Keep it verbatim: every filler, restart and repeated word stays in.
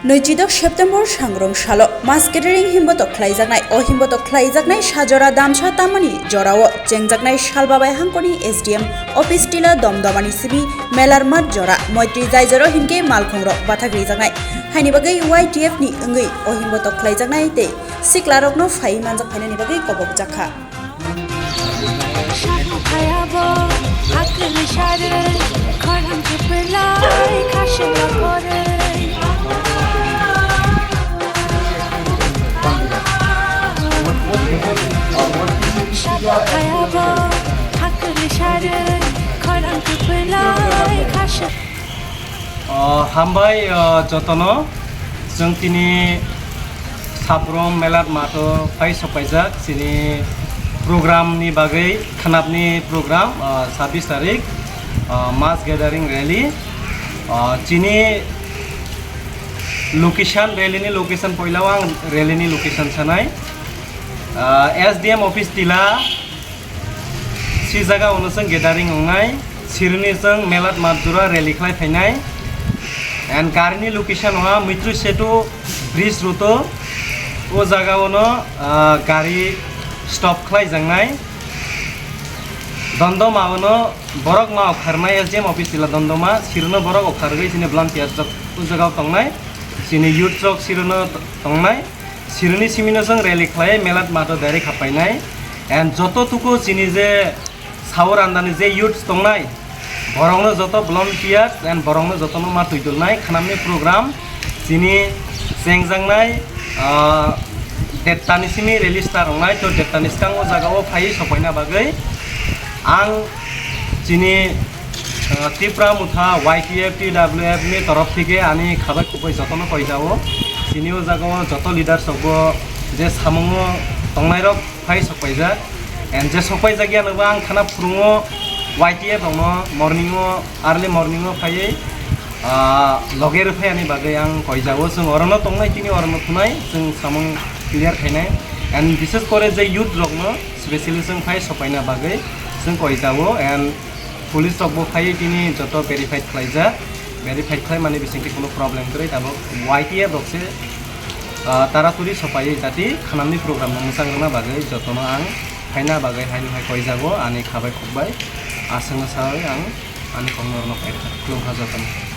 Nwichidok September sangrong salo mass gathering himbotok khlaijaknai. O himbotok khlaijaknai sajora damsa tamani jorao chengjaknai Salbabai hangkoni S D M office tila domdomani simi melar mat jora Moitri jaijoro hinkhe malkhungrok bathak rijaknai. Haini bagwi Y T F ni wngwi o himbotok khlaijaknai tei siklarokno phai manjak phainani bagwi kobok jakha. O, hambai, o, jotono. Chwng tini Sabrom Melat Matho phai sokpaijak chini program ni bagwi, khanapni program, o, sabbish tarik, o, mass gathering rally. O, chini location, rally ni location, poila o ang rally ni location sanai. O, S D M office tila. Si jaga ono chwng gathering wngnai, sirni chwng Melat Matjura rally khlai phainai. And garini location wngkha Mitru Setu bridge road o, o jaga ono, ah, gari stop khlai jaknai. Dondoma ono borok ma okharnai S D M office tila Dondoma, sirno borok okharwi chini volunteers rok o jaga o tongnai, chini youth rok sirno tongnai. Sirni simino chwng rally khlai Melat Matho direct hapainai. And joto tuku chini je Saur andani je youths tongnai, borokno joto volunteers and borokno jotono ma twi dulnai khanamni program chini chengjaknai, ah, dettani simi rally start wngnai. To dettani swkang o jaga o phai sopaina bagwi ang chini, ah, Tipra Motha Y T F T W F ni torof theke ani khabai khukbai jotono koi jao. Chini o jaga o joto leaders rok bo je samungo tongnai rok phai sokpaijak. And je sokpaijak ya nokba ang khana phurungo Y T F rokno morning o, early morning o phaiwi, ah, loge rwphai ani bagwi ang koi jao. Chwng orono tongnai, tini orono thunai, chwng samung clear khainai. And bishes kore je youth rokno specially chwng phai sopaina bagwi chwng koi jao. And police rok bo phaiwi tini joto verified khlaijak, verified khlaimani bisingtwi kunu problem kwrwi tabuk Y T F rok se, ah, taraturi sopaiwi jati khanamni program no mwchang rwna bagwi jotono ang phaina bagwi haino hai koi jago ani khabai khukbai aswkno sawi ang ani kokno rwna phai rwkha. Khulumkha jotono.